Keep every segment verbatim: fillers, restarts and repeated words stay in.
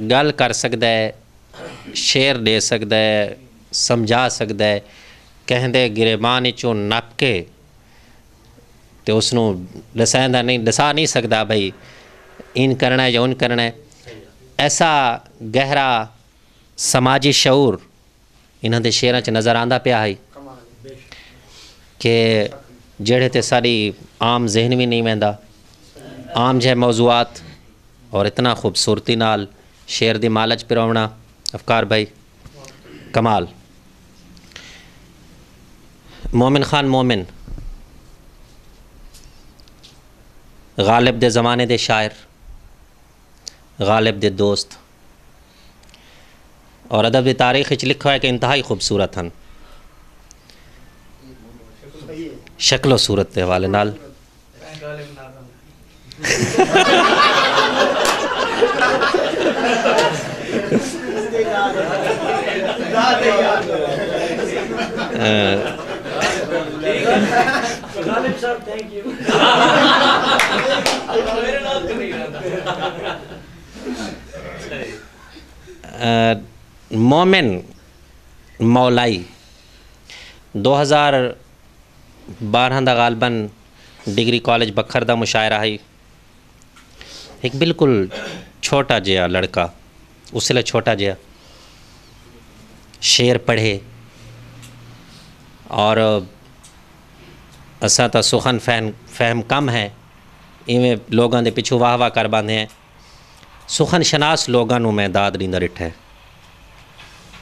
ڳالھ کر سڳدا ہے، شعر ݙے سڳدا ہے، سمجھا سڳدا ہے، کہیں دے گریبان اچوں نپ کے تے اس نوں ݙسیندا نہیں، ݙسا نہیں سڳدا بھئی ایں کرݨا ہے یا اونج کرݨا ہے۔ ایسا گہرا سماجی شعور انہاں دے شعراں چ نظر آندا پیا ہئی کہ جیڑھے تے ساݙی عام ذہن وی نہیں ویندا۔ عام جہے موضوعات اور اتنا خوبصورتی نال شعر دی مالج پرووݨا۔ افکار بھائی، کمال۔ مومن خان مومن، غالب دے زمانے دے شاعر، غالب دے دوست، اور ادب دی تاریخ وچ لکھا ہے کہ انتہائی خوبصورت ہن، شکل و صورت دے حوالے نال۔ مومن مولائی دو ہزار بارہاں دا غالباً ڈگری کالج بکھر دا مشاعرہ ہئی۔ ہک بالکل چھوٹا جہا لڑکا، اس ویلے چھوٹا جہا، شعر پڑھے اور اساں تاں سخن فہم فہم کم ہے، ایویں لوگاں دے پچھوں واہ واہ کر باندھے ہیں۔ سخن شناس لوگاں نوں میں داد ݙیندا ݙٹھا ہے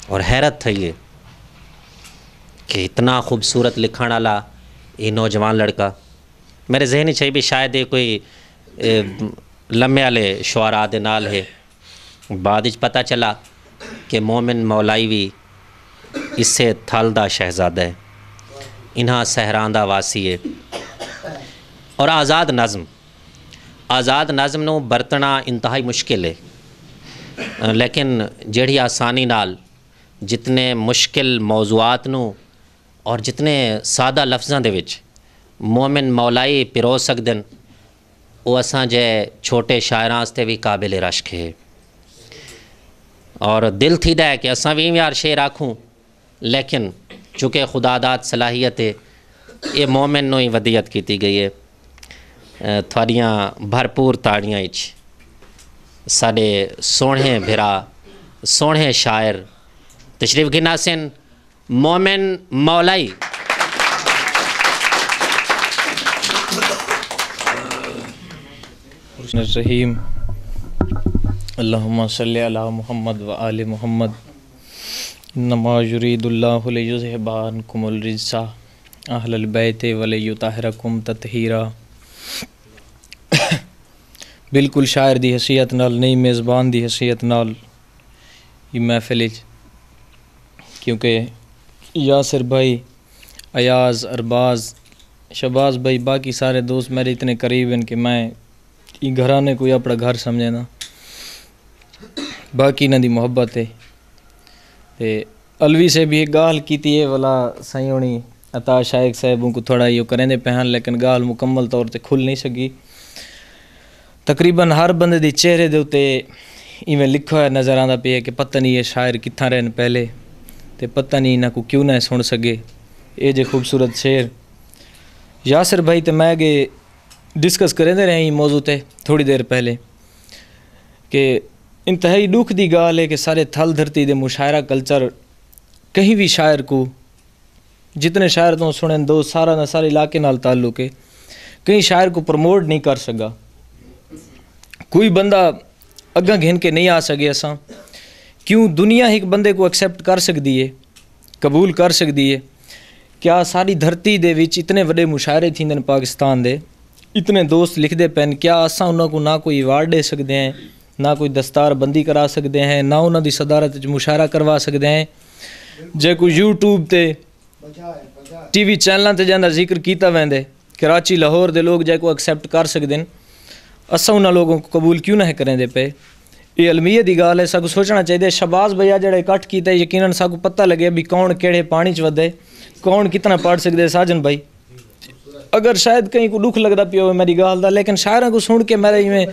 اور حیرت تھئی ہے کہ اتنا خوبصورت لکھݨ والا یہ نوجوان لڑکا۔ میرے ذہن چ ہے بھی شاید یہ کوئی لمے والے شعراء دے نال ہے۔ بعد وچ پتہ چلا کہ مومن مولائی وی اسے تھل دا شہزادہ ہے، انہاں صحراں دا واسی ہے۔ اور آزاد نظم، آزاد نظم نوں برتنا انتہائی مشکل ہے، لیکن جیڑھی آسانی نال جتنے مشکل موضوعات نوں اور جتنے سادہ لفظاں دے وچ مومن مولائی پرو سڳدن، او اساں جے چھوٹے شاعراں واسطے وی قابل رشک ہے۔ اور دل تھیدا ہے کہ اساں وی ایویں یار شعر آکھوں، لیکن چونکہ خدا داد صلاحیت ہے، اے مومن نوں ہی ودیعت کیتی گئی ہے۔ تھوڑیاں بھرپور تاڑیاں اچ ساڈے سوہنے بھرا، سوہنے شاعر تشریف گھن آسن۔ مومن مولائی۔ الرحمن الرحیم۔ اللہم صل علی محمد و آل محمد۔ انما یرید اللہ لیذہب عنکم الرجس اہل البیت ولیطہرکم تطہیرا۔ بالکل شاعر دی حیثیت نال نہیں، میزبان دی حیثیت نال ہی محفل اچ، کیونکہ یاسر بھائی، ایاز، ارباز، شہباز بھائی، باقی سارے دوست میرے اتنے قریب ہیں کہ میں ای گھرانے کو ہی اپنا گھر سمجھینا۔ باقی انہاں دی محبت ہے۔ تے علوی صاحب یہ گالھ کیتی ہے، ولا سائیں ہونی عطا شائق صاحب اونکوں تھوڑا ایہو کریندے پئے ہن، لیکن گالھ مکمل طور تے کھل نہیں سکی۔ تقریباً ہر بندے دی چہرے دے اتے ایویں لکھا ہویا نظر آندا پیا ہے کہ پتہ نہیں یہ شاعر کتھاں رہن پہلے، تے پتہ نہیں انہاں کوں کیوں نہ سن سگے۔ اے جے خوبصورت شعر۔ یاسر بھائی تے میں اگے ڈسکس کریندے رہے ہیں موضوع تے تھوڑی دیر پہلے کہ انتہائی ݙکھ دی ڳالھ ہے کہ سارے تھل دھرتی دے مشاعرہ کلچر کہیں وی شاعر کوں، جتنے شاعر توں سݨن دو، سارا دا سارے علاقے نال تعلق ہے، کہیں شاعر کوں پروموٹ نہیں کر سڳا۔ کوئی بندہ اڳاں گھن کے نہیں آ سڳے اساں۔ کیوں دنیا ہک بندے کوں ایکسیپٹ کر سڳدی ہے، قبول کر سڳدی ہے؟ کیا ساری دھرتی دے وچ اتنے وݙے مشاعرے تھیندن پاکستان دے، اتنے دوست لکھدے پئن، کیا اساں انہاں کوں نہ کوئی ایوارڈ ݙے سڳدے ہیں، نہ کوئی دستار بندی کرا سڳدے ہیں، نہ انہاں دی صدارت وچ مشاعرہ کروا سڳدے ہیں؟ جے کوئی یوٹیوب تے، ٹی وی چینلاں تے جیندا ذکر کیتا ویندے، کراچی، لاہور دے لوگ جے کوں ایکسیپٹ کر سڳدن، اساں انہاں لوگوں کوں قبول کیوں نہ کریندے پئے؟ اے المیہ دی ڳالھ ہے، ساکوں سوچݨا چاہیدا ہے۔ شہباز بھیا جیڑھا اکٹھ کیتا ہے، یقیناً ساکوں پتہ لڳے بھی کون کیڑھے پاݨی چ ودے، کون کتنا پڑھ سڳدے۔ ساجن بھائی، اگر شاید کہیں کوں ݙکھ لڳدا پیا ہووے میݙی ڳالھ دا، لیکن شاعراں کوں سݨ کے میݙا ایویں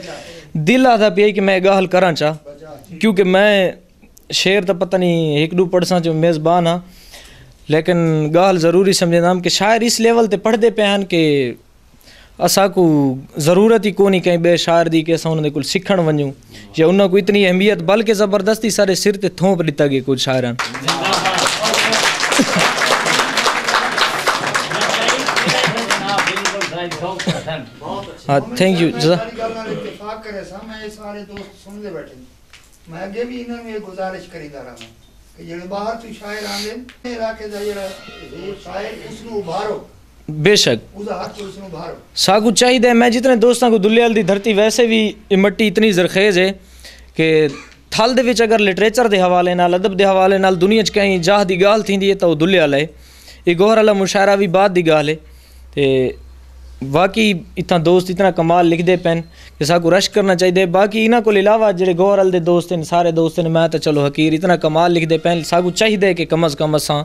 دل آہدا پیا کہ میں اے ڳالھ کراں چا۔ کیونکہ میں شعر تاں پتہ نہیں ہک ݙو پڑھساں جو میزبان ہاں، لیکن ڳالھ ضروری سمجھدم کہ شاعر اس لیول تے پڑھدے پئے ہن کہ اساکوں ضرورت ہی کونی کہیں ٻئے شاعر دی کہ اساں انہاں دے کول سکھݨ ونڄوں یا انہاں کوں اتنی اہمیت، بلکہ زبردستی سارے سر تے تھونپ ݙتا ڳئے کجھ شاعراں۔ ہاں، تھینک یو، جزا- ساری ڳالھ نال اتفاق کرے ساں، میں اے سارے دوست سݨدے ٻیٹھے۔ میں اڳے وی انہاں نوں اے گزارش کریندا رہاں کہ جیڑھے ٻاہر توں شاعر آندے ہن، علاقے دا جیڑھا ہے شاعر، اس نوں ابھارو۔ بے شک۔ اس دا حق اس نوں ابھارو۔ ساکوں چاہیدا ہے، میں جتنے دوستاں کوں، دلیال دی دھرتی ویسے وی اے مٹی اتنی زرخیز ہے کہ تھل دے وچ اگر لٹریچر دے حوالے نال، ادب دے حوالے نال دنیا اچ کہیں جاہ دی ڳالھ تھیندی ہے تاں او دلیال ہے۔ اے گوہر آلا مشاعرہ وی بعد دی ڳالھ ہے۔ تے واقعی اتھاں دوست اتنا کمال لکھدے پئن کہ ساکوں رش کرنا چاہیدا ہے۔ باقی انہاں کول علاوہ جیڑھے گوہر آلے دے دوست ہن، سارے دوست ہن، میں تاں چلو حقیر، اتنا کمال لکھدے پئن، ساکوں چاہیدا ہے کہ کم از کم اساں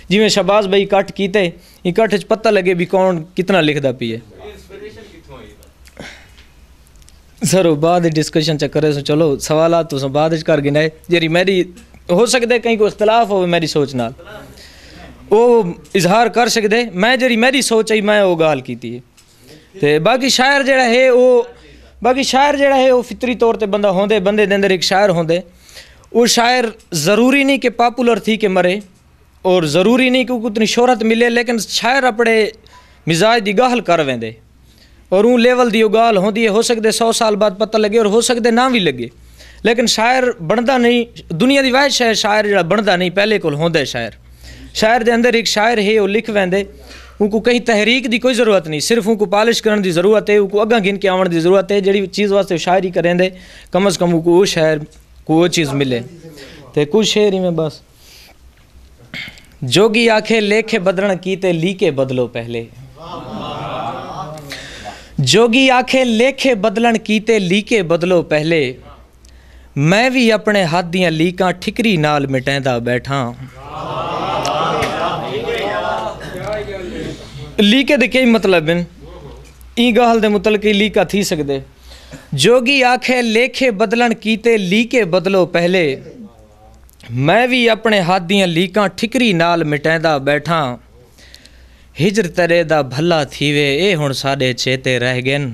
جیویں شہباز بھائی اکٹھ کیتے، اکٹھ اچ پتہ لڳے بھی کون کتنا لکھدا پئے۔ سر، او بعد ڈسکشن چ کریسوں، چلو سوالات تساں بعد اچ کر گھنائے۔ جیڑھی میݙی، ہو سڳدے کہیں کوں اختلاف ہووے میݙی سوچ نال، او اظہار کر سڳدے۔ میں جیڑھی میݙی سوچ ہے، میں او ڳالھ کیتی ہے۔ تے باقی شاعر جیڑھا ہے او، باقی شاعر جیڑھا ہے او فطری طور تے بندہ ہوندے، بندے دے اندر ہک شاعر ہوندے۔ او شاعر ضروری نہیں کہ پاپولر تھی کے مرے، اور ضروری نہیں کہ اوکوں اتنی شہرت ملے، لیکن شاعر اپݨے مزاج دی ڳالھ کر ویندے اور اوں لیول دی او ڳالھ ہوندی ہے۔ ہو سڳدے سو سال بعد پتہ لڳے اور ہو سڳدے نہ وی لڳے، لیکن شاعر بݨدا نہیں۔ دنیا دی واحد شے ہے شاعر جیڑھا بݨدا نہیں، پہلے کول ہوندا ہے شاعر۔ شاعر دے اندر ہک شاعر ہے، او لکھ ویندے، اونکوں کہیں تحریک دی کوئی ضرورت نہیں، صرف اونکوں پالش کرݨ دی ضرورت ہے، اونکوں اڳاں گھن کے آوݨ دی ضرورت ہے۔ جیڑھی چیز واسطے او شاعری کریندے، کم از کم اونکوں او شاعر کوں او چیز ملے۔ تے کجھ شعر ایویں بس۔ جوگی آکھے لیکھے بدلݨ کیتے لیکے بدلو پہلے۔ جوگی آکھے لیکھے بدلݨ کیتے لیکے بدلو پہلے۔ میں وی اپݨے ہتھ دیاں لیکاں ٹھکری نال مٹیندا ٻیٹھاں۔ لیکے دے کئی مطلب ہن، ایں ڳالھ دے متعلق کئی لیکا تھی سڳدے۔ جوگی آکھے لیکھے بدلݨ کیتے لیکے بدلو پہلے۔ میں وی اپݨے ہتھ دیاں لیکاں ٹھکری نال مٹیندا ٻیٹھاں۔ ہجر تیݙے دا بھلا تھیوے، اے ہݨ ساݙے چیتے رہ ڳن۔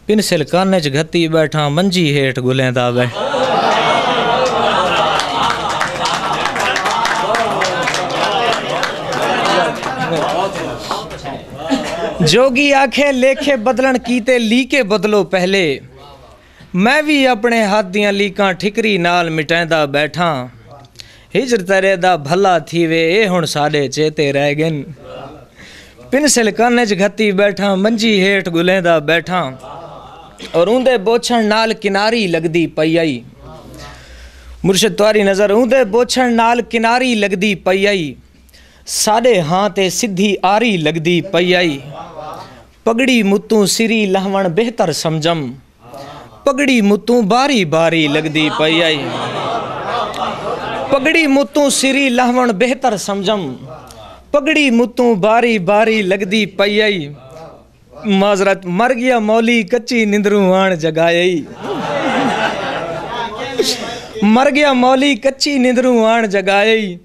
پنسل کن اچ گھتی ٻیٹھاں، منجی ہیٹھ ڳلیندا ٻیٹھاں۔ جوگی آکھے لیکھے بدلݨ کیتے لیکے بدلو پہلے۔ میں وی اپݨے ہتھ دیاں لیکاں ٹھکری نال مٹیندا ٻیٹھاں۔ ہجر تیݙے دا بھلا تھیوے، اے ہݨ ساݙے چیتے رہ ڳن۔ پنسل کن اچ گھتی ٻیٹھاں، منجی ہیٹھ ڳلیندا ٻیٹھاں۔ اور اوندے بوچھݨ نال کناری لڳدی پئی آئی۔ مرشد تہاݙی نظر اوندے بوچھݨ نال کناری لڳدی پئی آئی۔ ساݙے ہاں تے سدھی آری لڳدی پئی آئی۔ پڳڑی متوں سری لہوݨ بہتر سمجھم۔ پڳڑی متوں باری باری لڳدی پئی آئی۔ پڳڑی متوں سری لہوݨ بہتر سمجھم۔ پڳڑی متوں باری باری لڳدی پئی آئی۔ معذرت، مر ڳیا مولی کچی نندروں آݨ جڳائے۔ مر ڳیا مولی کچی نندروں آݨ جڳائے۔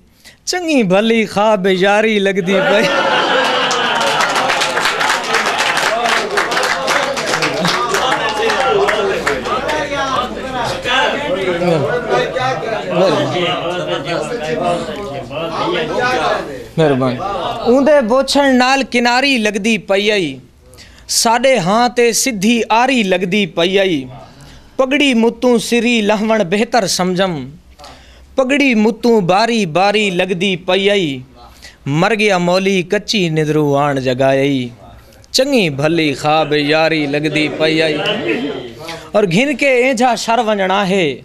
چنڳی بھلی خواب یاری لڳدی پئی۔ مہربانی۔ اوندے بوچھݨ نال کناری لڳدی پئی آئی۔ ساݙے ہاں تے سدھی آری لڳدی پئی آئی۔ پڳڑی متوں سری لہوݨ بہتر سمجھم۔ پڳڑی متوں باری باری لڳدی پئی آئی۔ مر ڳیا مولی کچی نندروں آݨ جڳائے۔ چنڳی بھلی خواب یاری لڳدی پئی آئی۔ اور گھن کے اینجھا شر ونڄݨا ہے،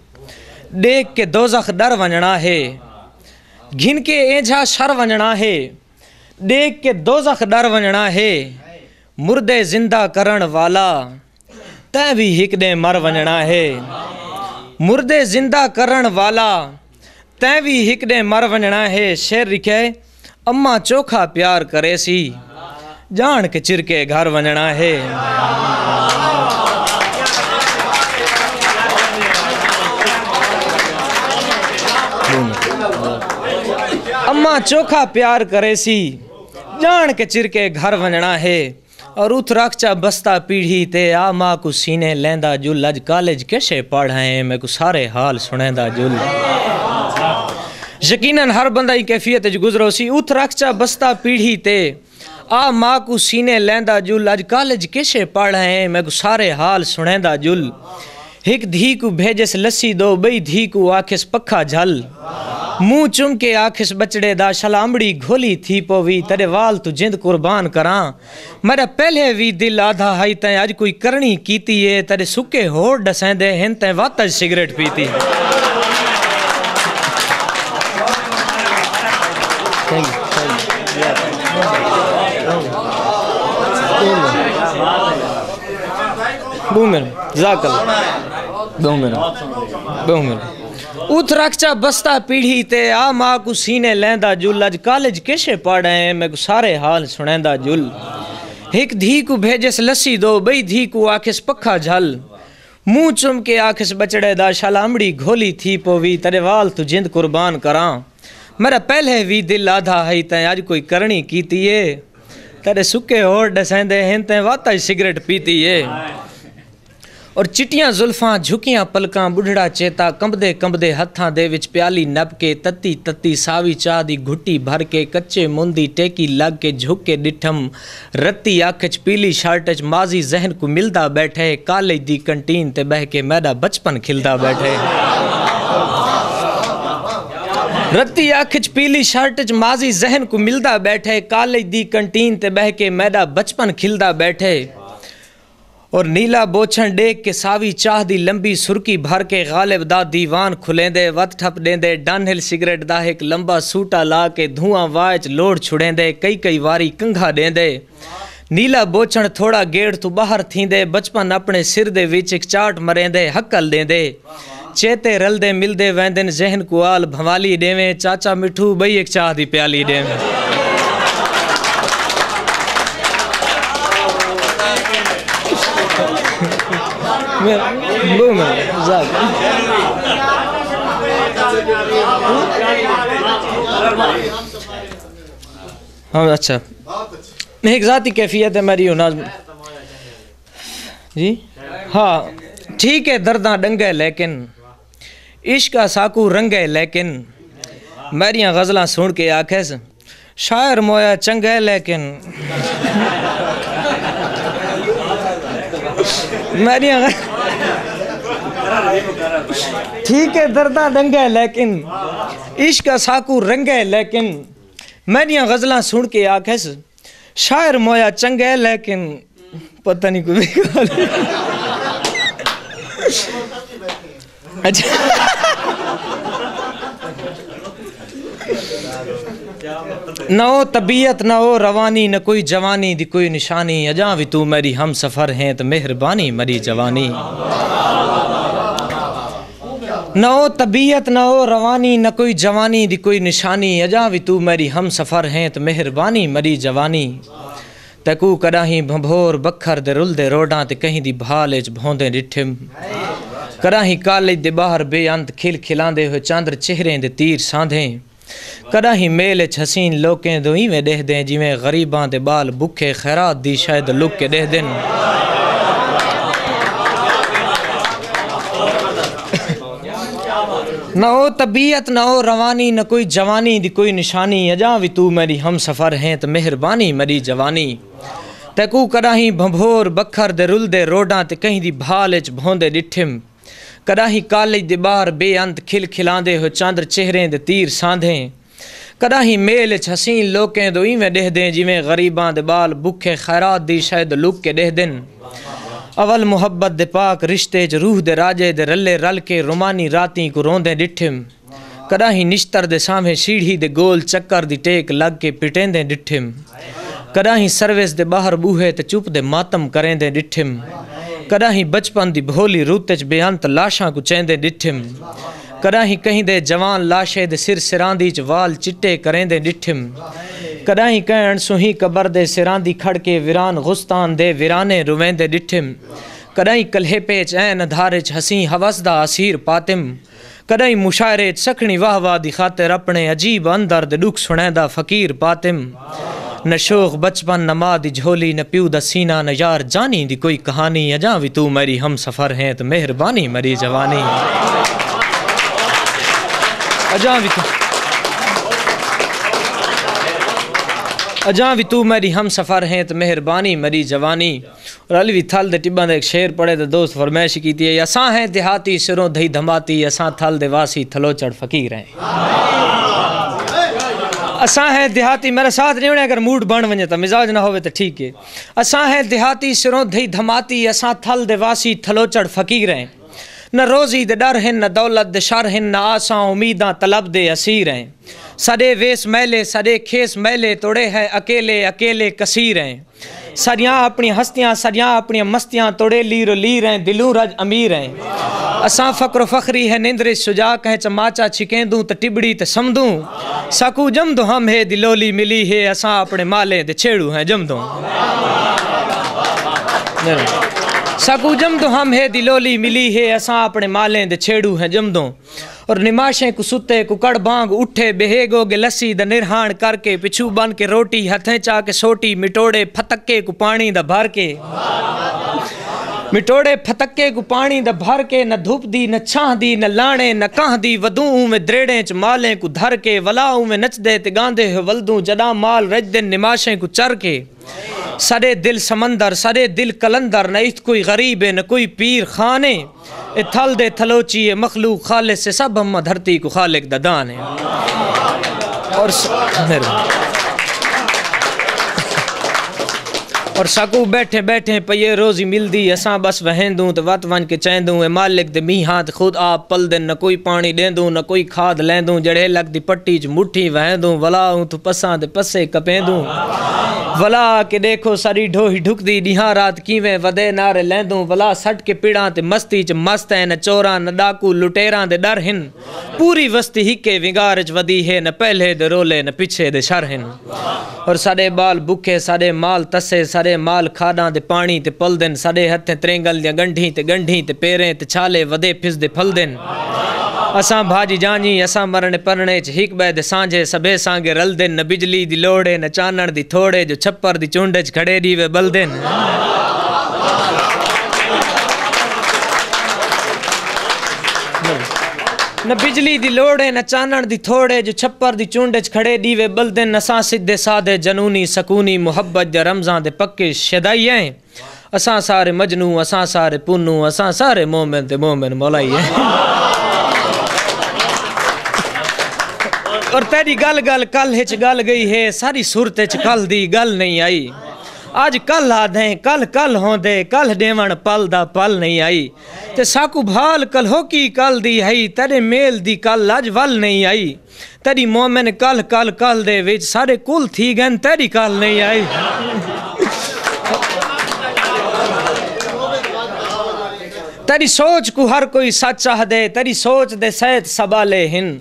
ݙیکھ کے دوزخ ݙر ونڄݨا ہے۔ گھن کے اینجھا شر ونڄݨا ہے، ݙیکھ کے دوزخ ݙر ونڄݨا ہے۔ مردے زندہ کرݨ والا، تیں وی ہک ݙینہہ مر ونڄݨا ہے۔ مردے زندہ کرݨ والا، تیں وی ہک ݙینہہ مر ونڄݨا ہے۔ شعر لکھیا ہے، اماں چوکھا پیار کریسی، ڄاݨ کے چرکے گھر ونڄݨا ہے۔ اماں چوکھا پیار کریسی، ڄاݨ کے چر کے گھر ونڄݨا ہے۔ اور اتھ رکھ چا بستہ پیڑھی تے، آ ماء کوں سینے لیندا جل۔ اڄ کالج کیشے پڑھ آئیں، میکوں سارے حال سݨیندا جل۔ یقیناً ہر بندہ ایں کیفیت اچ گزروسی۔ اتھ رکھ چا بستہ پیڑھی تے، آ ماء کوں سینے لیندا جل۔ اڄ کالج کیشے پڑھ آئیں، میکوں سارے حال سݨیندا جل۔ ہک دھی کوں بھیجس لسی ݙو، ٻئی دھی کوں آکھس پکھا جھل۔ منہ چم کے آکھس ٻچڑے دا، شالا امڑی گھولی تھی پووی، تیݙے وال توں جند قربان کراں۔ میݙا پہلے وی دل آدھا ہئی، تیں اڄ کوئی کرݨی کیتی اے، تیݙے سکے ہور ݙسیندے ہن، تیں وت اچ سگریٹ پیتی۔ ٻہوں مہربانی، جزاک اللہ۔ ٻہوں مہربانی، ٻہوں مہربانی۔ اتھ رکھ چا بستہ پیڑھی تے، آ ماء کوں سینے لیندا جل۔ اڄ کالج کیشے پڑھ آئیں، میکوں سارے حال سݨیندا جل۔ ہک دھی کوں بھیجس لسی ݙو، ٻئی دھی کوں آکھس پکھا جھل۔ منہ چم کے آکھس ٻچڑے دا، شالا امڑی گھولی تھی پووی، تیݙے وال توں جند قربان کراں۔ میݙا پہلے وی دل آدھا ہئی، تیں اڄ کوئی کرݨی کیتی اے۔ تیݙے سکے ہور ݙسیندے ہن، تیں وت اچ سگریٹ پیتی اے۔ اور چٹیاں زلفاں، جھکیاں پلکاں، ٻڈھڑا چیتا، کمبدے کمبدے ہتھاں دے وچ پیالی نپ کے، تتی تتی ساوی چاہ دی گھٹی بھر کے، کچے من دی ٹیکی لڳ کے جھک کے ݙٹھم۔ رتی اکھ اچ پیلی شرٹ اچ ماضی ذہن کوں ملدا ٻیٹھے، کالج دی کنٹین تے ٻہہ کے میݙا بچپن کھلدا ٻیٹھے۔ رتی اکھ اچ پیلی شرٹ اچ ماضی ذہن کوں ملدا ٻیٹھے، کالج دی کنٹین تے ٻہہ کے میݙا بچپن کھلدا ٻیٹھے۔ اور نیلا بوچھݨ ݙیکھ کے ساوی چاہ دی لمبی سرکی بھر کے غالب دا دیوان کھلیندے، وت ٹھپ ݙیندے، ڈن ہل سگریٹ دا ہک لمبا سوٹا لا کے دھواں واہ اچ لوڑ چھڑیندے، کئی کئی واری کنگھا ݙیندے۔ نیلا بوچھݨ تھوڑا گیٹ توں ٻاہر تھیندے، بچپن اپݨے سر دے وچ ہک چاٹ مریندے، ہکل ݙیندے۔ چیتے رلدے ملدے ویندن، ذہن کوں آل بھنوالی ݙیویں، چاچا مٹھو ٻئی ہک چاہ دی پیالی ݙیویں۔ میں، ٻہوں میں، ذات۔ ہاں، اچھا۔ ہک ذاتی کیفیت ہے میری، انہاں، جی؟ ہاں، ٹھیک ہے، درداں ݙنگے لیکن عشق اساکوں رنگے لیکن، میݙیاں غزلاں سݨ کے آکھیس، شاعر مویا چنگے لیکن، میݙیاں غ-، ٹھیک ہے، درداں ݙنگے لیکن عشق اساکوں رنگے لیکن، میݙیاں غزلاں سݨ کے آکھیس، شاعر مویا چنگے لیکن پتہ نہیں کوئی ڳالھ۔ اچھا۔ نہ او طبیعت، نہ او روانی، نہ کوئی جوانی دی کوئی نشانی۔ اڄاں وی توں میݙی ہم سفر ہیں تے مہربانی میݙی جوانی۔ نہ او طبیعت، نہ او روانی، نہ کوئی جوانی دی کوئی نشانی۔ اڄاں وی توں میݙی ہم سفر ہیں تے مہربانی میݙی جوانی۔ تیکوں کݙاہیں بھنبھور بکھر دے رلدے روڈاں تے کہیں دی بھال اچ بھوندیں ݙٹھم۔ کݙاہیں کالج دے ٻاہر بے انت کھل کھلاندے ہوئے چندر چہریں دے تیر ساندھیں۔ کݙاہیں میل اچ حسین لوکیں دو ایویں ݙیہدیں جیویں غریباں دے ٻال بکھے خیرات دی شے دو لک کے ݙیہدن۔ نہ او طبیعت، نہ او روانی، نہ کوئی جوانی دی کوئی نشانی۔ اڄاں وی توں میݙی ہم سفر ہیں تے مہربانی میݙی جوانی۔ تیکوں کݙاہیں بھنبھور بکھر دے رلدے روڈاں تے کہیں دی بھال اچ بھوندے ݙٹھم۔ کݙاہیں کالج دے ٻاہر بے انت کھل کھلاندے ہوئے چندر چہریں دے تیر ساندھیں۔ کݙاہیں میل اچ حسین لوکیں دو ایویں ݙیہدیں جیویں غریباں دے ٻال بکھے خیرات دی شے دو لک کے ݙیہدن۔ اول محبت دے پاک رشتے اچ روح دے راڄے دے رلے رل کے رومانی راتیں کوں روندیں ݙٹھم۔ کݙاہیں نشتر دے سامھے سیڑھی دے ڳول چکر دی ٹیک لڳ کے پٹیندیں ݙٹھم۔ کݙاہیں سروس دے ٻاہر ٻوہے تے چپ دے ماتم کریندیں ݙٹھم۔ کݙاہیں بچپن دی بھولی رت اچ بے انت لاشاں کوں چیندیں ݙٹھم۔ کݙاہیں کہیں دے جوان لاشے دے سر سراندی اچ وال چٹے کریندیں ݙٹھم۔ کݙاہیں کہیں اݨسوہیں قبر دے سراندی کھڑ کے ویران غستان دے ویرانے رویندے ݙٹھم۔ کݙاہیں کلہیپے اچ عین ادھار اچ حسین ہوس دا اسیر پاتم۔ کݙاہیں مشاعرے اچ سکھݨی واہ واہ دی خاطر اپݨے عجیب اندر دے ݙکھ سݨیندا فقیر پاتم۔ نہ شوخ بچپن، نہ ماء دی جھولی، نہ پیو دا سینہ، نہ یار جانی دی کوئی کہانی۔ اڄاں وی توں میݙی ہمسفر ہیں تے مہربانی میݙی جوانی۔ اڄاں وی توں، اڄاں وی توں میݙی ہمسفر ہیں تے مہربانی میݙی جوانی۔ اور علی وی تھل دے ٹٻاں دا ہک شعر پڑھے تے دوست فرمائش کیتی ہے، اساں ہیں دیہاتی سروں دھئی دھماتی، اساں تھل دے واسی تھلوچڑ فقیر ہیں۔ اساں ہیں دیہاتی، میرا ساتھ نہیں ہونے، اگر موڈ بݨ ونڄے تاں، مزاج نہ ہووے تاں ٹھیک ہے۔ اساں ہیں دیہاتی سروں دھئی دھماتی، اساں تھل دے واسی تھلوچڑ فقیر ہیں۔ نہ روزی دے ݙر ہن، نہ دولت دے شر ہن، نہ آساں امیداں طلب دے اسیر ہیں۔ ساݙے ویس میلے، ساݙے کھیس میلے، توڑے ہیں اکیلے، اکیلے کثیر ہیں۔ ساݙیاں اپݨیاں ہستیاں، ساݙیاں اپݨیاں مستیاں، توڑے لیر و لیر ہیں، دلوں رڄ امیر ہیں۔ اساں فقر و فخری ہے نندر اچ سجا، کہیں چماچا چھکیندوں تے ٹٻڑی تے سمدوں۔ ساکوں ڄمدوں ہم ہے دی لولی ملی ہے، اساں اپݨے مالیں دے چھیڑو ہیں ڄمدوں۔ ساکوں ڄمدوں ہم ہے دی لولی ملی ہے، اساں اپݨے مالیں دے چھیڑو ہیں ڄمدوں۔ اور نماشیں کوں ستے ککڑ بانگ اٹھے، ٻہے ڳو ڳے لسی دا نرہاݨ کر کے، پچھوں ٻن کے روٹی ہتھیں چا کے سوٹی، مٹوڑے پھتکے کوں پاݨی دا بھر کے، مٹوڑے پھتکے کوں پاݨی دا بھر کے، نہ دھپ دی، نہ چھاں دی، نہ لاݨے، نہ کاہ دی، ودوں اونویں دریڑیں چ مالیں کوں دھر کے، ولا اونویں نچدے تے ڳاندے ہوئے ولدوں، جݙاں مال رڄدن نماشیں کوں چر کے۔ ساݙے دل سمندر، ساݙے دل قلندر، نہ اتھ کوئی غریب ہے، نہ کوئی پیر خان ہے۔ اے تھل دے تھلوچی ہے، مخلوق خالص ہے، سب اماں دھرتی کوں خالق دا دان ہے۔ اور س-، مہربانی۔ اور ساکوں ٻیٹھے ٻیٹھے پئیے روزی ملدی، اساں بس وہیندوں تے وت ونڄ کے چیندوں۔ اے مالک دے مینہاں تے خود آپ پلدن، نہ کوئی پاݨی ݙیندوں، نہ کوئی کھاد لیندوں۔ جڑے لڳ دی پٹی چ مٹھی وہیندوں، ولا اوں توں پساں دے پسے کپیندوں۔ ولا آ کے ݙیکھو ساݙی ڈھوہی ڈھکدی، ݙینہاں رات کیویں ودے نعرے لیندوں۔ ولا سٹ کے پڑاں تے مستی چ مست ہیں، نہ چوراں نہ ݙاکو لٹیراں دے ݙر ہن۔ پوری وستی ہکے ونگار اچ ودی ہے، نہ پہلے دے رولے نہ پچھے دے شر ہن۔ اور ساݙے ٻال بکھے، ساݙے مال تسے، ساݙے مال کھاݙاں دے پاݨی تے پلدن، ساݙے ہتھیں ترینگل دیاں ڳنڈھیں تے ڳنڈھیں تے پیریں تے چھالے ودے پھسدے پھلدن۔ اساں بھاڄی جانجھی، اساں مرݨے پرݨے اچ ہک ٻئے دے سانجھے، سبھے سانگے رلدن، نہ بجلی دی لوڑ ہے، نہ چانݨ دی تھوڑ ہے، جو چھپر دی چنڈ اچ کھڑے ݙیوے ٻلدن۔ نہ بجلی دی لوڑ ہے، نہ چانݨ دی تھوڑ ہے، جو چھپر دی چنڈ اچ کھڑے ݙیوے ٻلدن۔ اساں سدھے سادھے جنونی سکونی محبت دے رمزاں دے پکے شیدائی ہیں۔ اساں سارے مجنوں، اساں سارے پنوں، اساں سارے مومن تے مومن مولائی ہیں۔ اور تیݙی ڳل ڳل کل اچ ڳل ڳئی ہے، ساری صورت اچ کل دی ڳل نہیں آئی۔ اڄ کل آہدیں، کل کل ہوندے، کل ݙیوݨ پل دا پل نہیں آئی۔ تے ساکوں بھال کلہوکی کل دی ہئی، تیݙے میل دی کل اڄ ول نہیں آئی۔ تیݙی مومن کل کل کل دے وچ سارے کل تھی ڳن، تیݙی کل نہیں آئی۔ تیݙی سوچ کوں ہر کوئی سچ آہدے، تیݙی سوچ دے سیت سبالے ہن۔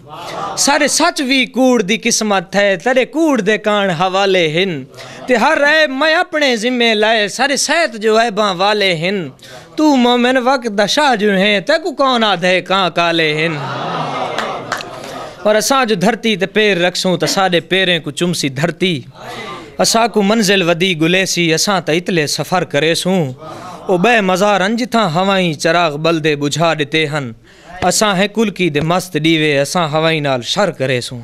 سارے سچ وی کوڑ دی قسمت ہے، تیݙے کوڑ دے کاݨ حوالے ہن۔ تے ہر عیب میں اپݨے ذمے لائے، سارے سیت جو عیباں والے ہن۔ توں مومن وقت دا شاہ جو ہیں، تیکوں کون آہدے کاں کالے ہن۔ اور اساں جو دھرتی تے پیر رکھسوں تاں ساݙے پیریں کوں چمسی دھرتی۔ اساکوں منزل ودی ڳلیسی، اساں تاں اتلے سفر کریسوں۔ او ٻئے مزار ہن جتھاں ہوائیں چراغ ٻلدے ٻجھا ݙتے ہن۔ اساں ہیں کلکی دے مست ݙیوے، اساں ہوائیں نال شر کریسوں۔